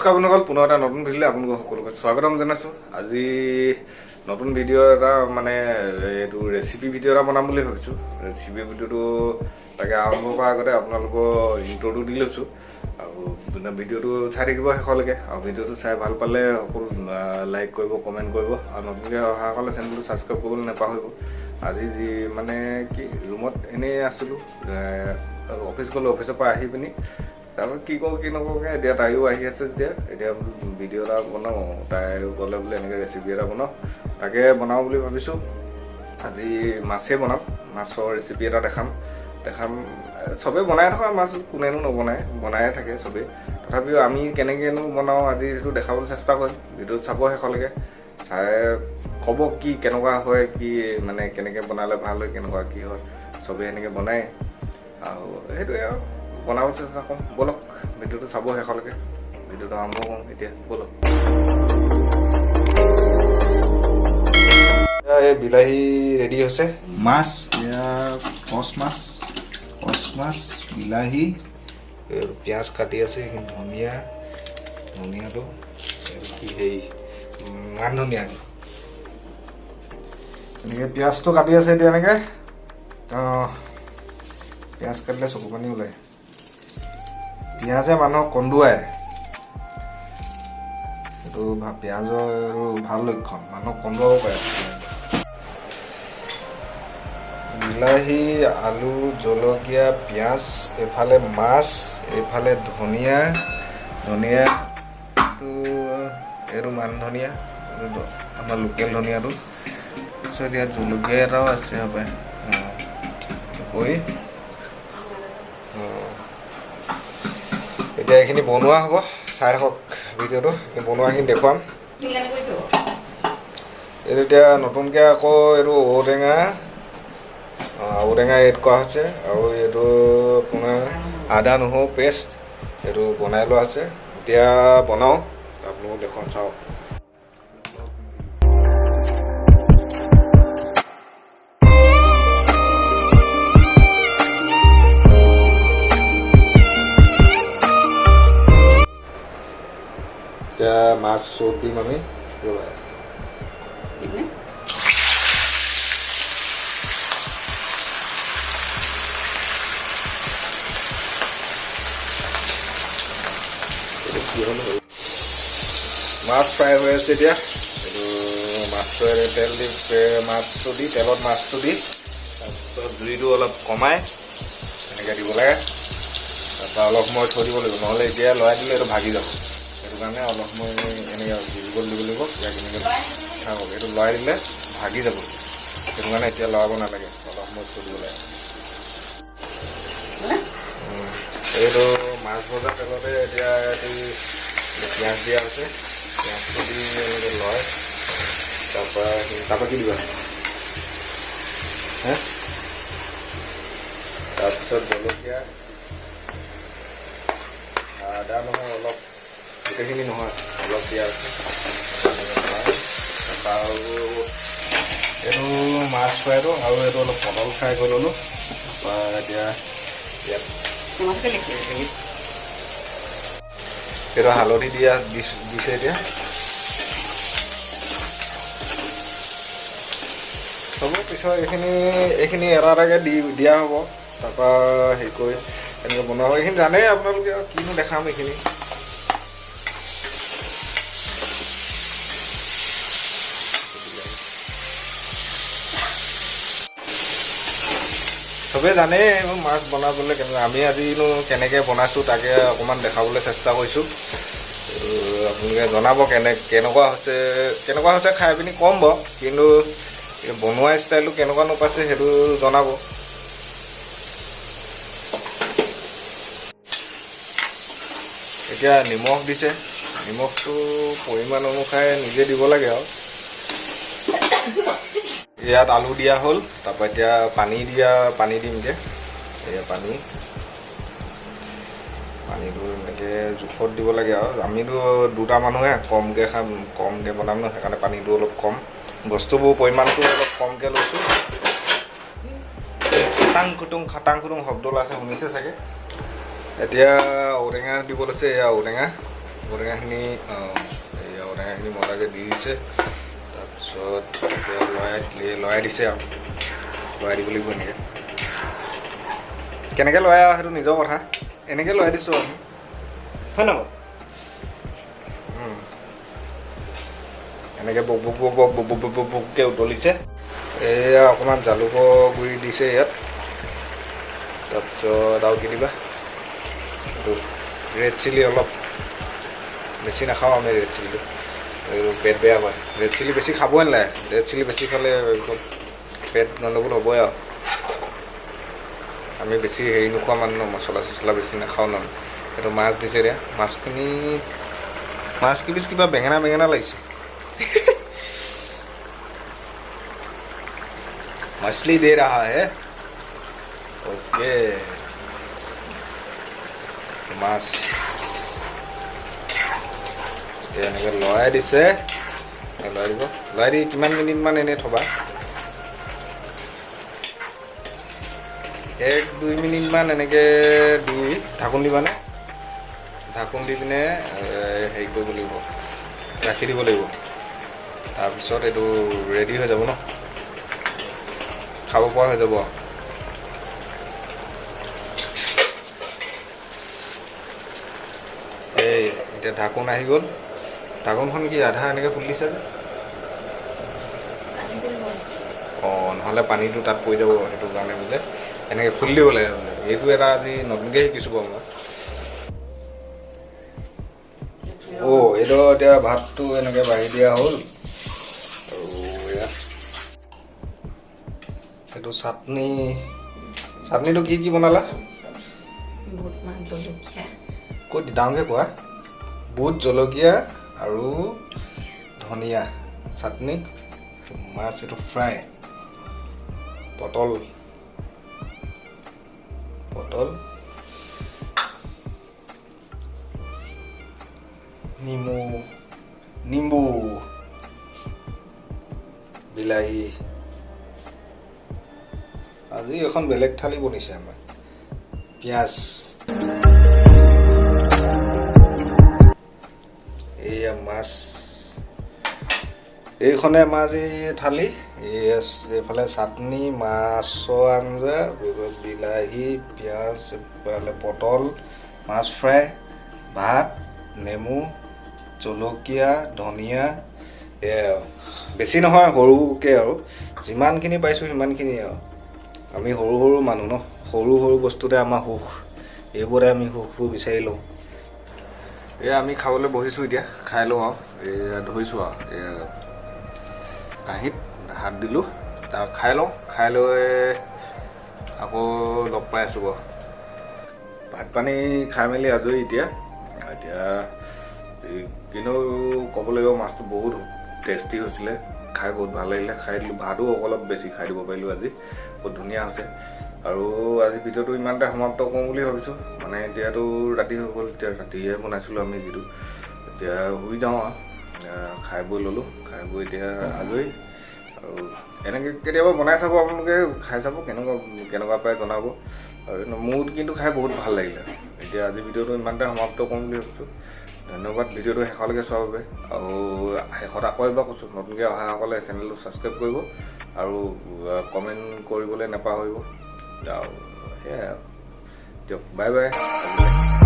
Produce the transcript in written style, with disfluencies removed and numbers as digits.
নমস্কাৰ বন্ধুসকল, পুনৰ এটা নতুন ভিডিঅ'লৈ আপোনালোক সকলোকে স্বাগতম জনাইছোঁ। আজি নতুন ভিডিঅ' এটা মানে এইটো ৰেচিপি ভিডিঅ' এটা বনাম বুলি ভাবিছোঁ। ৰেচিপি ভিডিঅ'টো তাকে আৰম্ভ কৰাৰ আগতে আপোনালোকৰ ইণ্ট্ৰটো দি লৈছোঁ আৰু ভিডিঅ'টো চাই থাকিব শেষলৈকে। আৰু ভিডিঅ'টো চাই ভাল পালে সকলো লাইক কৰিব, কমেণ্ট কৰিব আৰু নতুনকৈ অহাসকলে চেনেলটো ছাবস্ক্ৰাইব কৰিবলৈ নাপাহৰিব। আজি যি মানে কি ৰুমত এনেই আছিলোঁ, অফিচ গ'লোঁ, অফিচৰ পৰা আহি পিনি তাৰপৰা কি কওঁ কি নকওঁকৈ এতিয়া তাইও আহি আছে। যেতিয়া এতিয়া ভিডিঅ' এটা বনাওঁ, তাই ক'লে বোলে এনেকৈ ৰেচিপি এটা বনাওঁ, তাকে বনাওঁ বুলি ভাবিছোঁ। আজি মাছেই বনাম, মাছৰ ৰেচিপি এটা দেখাম। চবেই বনাই থকা মাছ কোনেনো নবনায়, বনায়ে থাকে চবেই। তথাপিও আমি কেনেকৈনো বনাওঁ আজি সেইটো দেখাবলৈ চেষ্টা কৰিম। ভিডিঅ'ত চাব শেষলৈকে, চাই ক'ব কি কেনেকুৱা হয়, কি মানে কেনেকৈ বনালে ভাল হয়, কেনেকুৱা কি হয়, চবেই সেনেকৈ বনায় আৰু সেইটোৱে আৰু বনাব চেষ্টা কৰোঁ। ব'লক ভিডিঅ'টো চাব শেষলৈকে, ভিডিঅ'টো আৰম্ভ কৰোঁ এতিয়া, ব'লক। এই বিলাহী ৰেডি হৈছে, মাছ এয়া কচ মাছ, কচ মাছ, বিলাহী, পিঁয়াজ কাটি আছে, এইখিনি ধনিয়া, ধনিয়াটো কি হেৰি মান ধনিয়া, এনেকৈ পিঁয়াজটো কাটি আছে এতিয়া এনেকৈ। পিঁয়াজ কাটিলে চকু পানী ওলায়, পিঁয়াজে মানুহক কন্দুৱায়, সেইটো পিঁয়াজৰ ভাল লক্ষণ, মানুহক কন্দুৱাব পাৰে। বিলাহী, আলু, জলকীয়া, পিঁয়াজ, এইফালে মাছ, এইফালে ধনিয়া, ধনিয়াটো এইটো মান ধনিয়া, আমাৰ লোকেল ধনিয়াটো। তাৰপিছত ইয়াত জলকীয়া এটাও আছে হপায় কৰি। এতিয়া এইখিনি বনোৱা হ'ব, চাই থাকক ভিডিঅ'টো, বনোৱাখিনি দেখুৱাম। এইটো এতিয়া নতুনকৈ আকৌ এইটো ঔটেঙা, ঔটেঙা এড কৰা হৈছে আৰু এইটো আপোনাৰ আদা নহৰু পেষ্ট এইটো বনাই লোৱা হৈছে। এতিয়া বনাওঁ, আপোনালোকক দেখুৱাম, চাওক। এতিয়া মাছ চ'ত দিম আমি। মাছ ফ্ৰাই হৈ আছে এতিয়া। এইটো মাছটো তেল দি, মাছটো দি তেলত মাছটো দি তাৰপিছত জুইটো অলপ কমাই এনেকৈ দিব লাগে। তাৰপৰা অলপ সময় থৈ দিব লাগিব, নহ'লে এতিয়া লৰাই দিলে এইটো ভাগি যাব। সেইটো কাৰণে অলপ সময় এনেকৈ জুই দিব লাগিব, ইয়াক এনেকৈ থাকক। এইটো লৰাই দিলে ভাগি যাব, সেইটো কাৰণে এতিয়া লৰাব নালাগে, অলপ সময় থৈ দিব লাগে। এইটো মাছ ভজা তেলতে এতিয়া এইটো পিঁয়াজ দিয়া হৈছে, পিঁয়াজটো দি এনেকৈ লয়। তাৰপৰা কি দিবা হে, তাৰপিছত জলকীয়া, আদা নহৰু অলপ, গোটেইখিনি নহয়, অলপ দিয়া আছে। তাৰপৰা আৰু এইটো মাছ ফ্ৰাইটো আৰু এইটো অলপ পটল ফ্ৰাই কৰি ল'লোঁ। তাৰপৰা এতিয়া ইয়াত এইটো হালধি দিয়া দিছে এতিয়া। হ'ব, পিছত এইখিনি এটা এটাকৈ দি দিয়া হ'ব। তাৰপৰা হেৰি কৰি এনেকৈ বনোৱা হ'ব। এইখিনি জানেই আপোনালোকে, আৰু কিনো দেখাম এইখিনি। চবেই জানেই এইবোৰ মাছ বনাবলৈ কেনেকুৱা। আমি আজিনো কেনেকৈ বনাইছোঁ তাকে অকণমান দেখাবলৈ চেষ্টা কৰিছোঁ। আপোনালোকে জনাব কেনেকুৱা হৈছে, কেনেকুৱা হৈছে খাই পিনি ক'ম বাৰু, কিন্তু বনোৱা ষ্টাইলটো কেনেকুৱানো পাইছে সেইটো জনাব। এতিয়া নিমখ দিছে, নিমখটো পৰিমাণ অনুসাৰে নিজে দিব লাগে আৰু। ইয়াত আলু দিয়া হ'ল, তাৰপৰা এতিয়া পানী দিম এতিয়া। এয়া পানী, পানীটো এনেকৈ জোখত দিব লাগে আৰু। আমিতো দুটা মানুহে কমকৈ খাম, কমকৈ বনাম ন, সেইকাৰণে পানীটো অলপ কম, বস্তুবোৰ পৰিমাণটো অলপ কমকৈ লৈছোঁ। খাটাং খুটুং খাটাং খুটুং শব্দ ওলাইছে, শুনিছে চাগে। এতিয়া ঔটেঙা দিব লৈছে, এয়া ঔটেঙা। ঔটেঙাখিনি, এই ঔটেঙাখিনি মজাকৈ দি দিছে। তাৰপিছত লৰাই লৰাই দিছে আৰু লৰাই দিব লাগিব। এনেকৈ কেনেকৈ লৰাই আৰু সেইটো নিজৰ কথা। এনেকৈ লৰাই দিছোঁ আৰু, হয় নহয়? এনেকৈ বক বক বক বক বক বক বক বককৈ উতলিছে। এয়া অকণমান জালুকৰ গুড়ি দিছে ইয়াত। তাৰপিছত আৰু কি দিবা? এইটো ৰেড চিলি অলপ। বেছি নাখাওঁ আমি ৰেড চিলিটো, এইটো পেট বেয়া হয়। ৰেড চিলি বেছি খাবই নালাগে। ৰেড চিলি বেছি খালে পেট গণ্ডগোল হ'বই আৰু। আমি বেছি হেৰি নোখোৱা মানুহ ন, মছলা চছলা বেছি নাখাওঁ ন। এইটো মাছ দিছে এতিয়া। মাছখিনি, মাছ কেইপিচ কিবা বেঙেনা বেঙেনা লাগিছে। मछली दे रहा है। ओके, মাছ এতিয়া এনেকৈ লৰাই দিছে। লৰাই দিব, লৰাই দি কিমান মিনিটমান এনেই থবা? 1-2 মিনিটমান এনেকৈ দি ঢাকোন দিবানে? ঢাকোন দি পিনে হেৰি কৰিব লাগিব, ৰাখি দিব লাগিব। তাৰপিছত এইটো ৰেডি হৈ যাব ন, খাব পৰা হৈ যাব। এই এতিয়া ঢাকোন আহি গ'ল। ঢাকোনখন কি আধা এনেকৈ খুলি দিছে যে? অঁ, নহ'লে পানীটো তাত পৰি যাব, সেইটো কাৰণে বোলে এনেকৈ খুলি দিব লাগে বোলে। এইটো এটা আজি নতুনকৈ শিকিছোঁ বাৰু মই। অ', এইটো এতিয়া ভাতটো এনেকৈ বাঢ়ি দিয়া হ'ল। আৰু এয়া এইটো চাটনি। চাটনিটো কি কি বনালা? বুট মাহ জলকীয়া। ক'ত ডাঙৰকৈ কোৱা। বুট জলকীয়া আৰু ধনিয়া চাটনি, মাছ এইটো ফ্ৰাই, পটল, পটল, নেমু, নিম্বু, বিলাহী। আজি এখন বেলেগ থালি বনিছে আমাৰ। পিঁয়াজ, এয়া মাছ। এইখনে আমাৰ আজি থালি। এইফালে চাটনি, মাছৰ আঞ্জা, বিলাহী, পিঁয়াজ, এইফালে পটল, মাছ ফ্ৰাই, ভাত, নেমু, জলকীয়া, ধনিয়া। এয়াই আৰু, বেছি নহয়, সৰুকৈ আৰু যিমানখিনি পাইছোঁ সিমানখিনি আৰু। আমি সৰু সৰু মানুহ ন, সৰু সৰু বস্তুতে আমাৰ সুখ, এইবোৰতে আমি সুখবোৰ বিচাৰি লওঁ। এয়া আমি খাবলৈ বহিছোঁ, এতিয়া খাই লওঁ আৰু। এয়া ধৰিছোঁ আৰু, এয়া কাঁহীত হাত দিলোঁ, তাৰ খাই লওঁ। খাই লৈ আকৌ লগ পাই আছোঁ বাৰু। ভাত পানী খাই মেলি আজৰি এতিয়া। এতিয়া কিন্তু ক'ব লাগিব, মাছটো বহুত টেষ্টি হৈছিলে, খাই বহুত ভাল লাগিলে। খাই দিলোঁ, ভাতো অলপ বেছি খাই দিব পাৰিলোঁ আজি, বহুত ধুনীয়া হৈছে। আৰু আজি ভিডিঅ'টো ইমানতে সমাপ্ত কৰোঁ বুলি ভাবিছোঁ। মানে এতিয়াতো ৰাতি হৈ গ'ল, এতিয়া ৰাতিয়ে বনাইছিলোঁ আমি যিটো। এতিয়া শুই যাওঁ আৰু। খাই বৈ ল'লোঁ, খাই বৈ এতিয়া আজৰি। আৰু এনেকৈ কেতিয়াবা বনাই চাব আপোনালোকে, খাই চাব কেনেকুৱা কেনেকুৱা পায় জনাব। আৰু মোৰ কিন্তু খাই বহুত ভাল লাগিলে। এতিয়া আজি ভিডিঅ'টো ইমানতে সমাপ্ত কৰোঁ বুলি ভাবিছোঁ। ধন্যবাদ ভিডিঅ'টো শেষলৈকে চোৱাৰ বাবে। আৰু শেষত আকৌ এবাৰ কৈছোঁ, নতুনকৈ অহাসকলে চেনেলটো ছাবস্ক্ৰাইব কৰিব আৰু কমেণ্ট কৰিবলৈ নাপাহৰিব। আৰু সেয়াই আৰু, দিয়ক, বাই বাই আজিলৈ।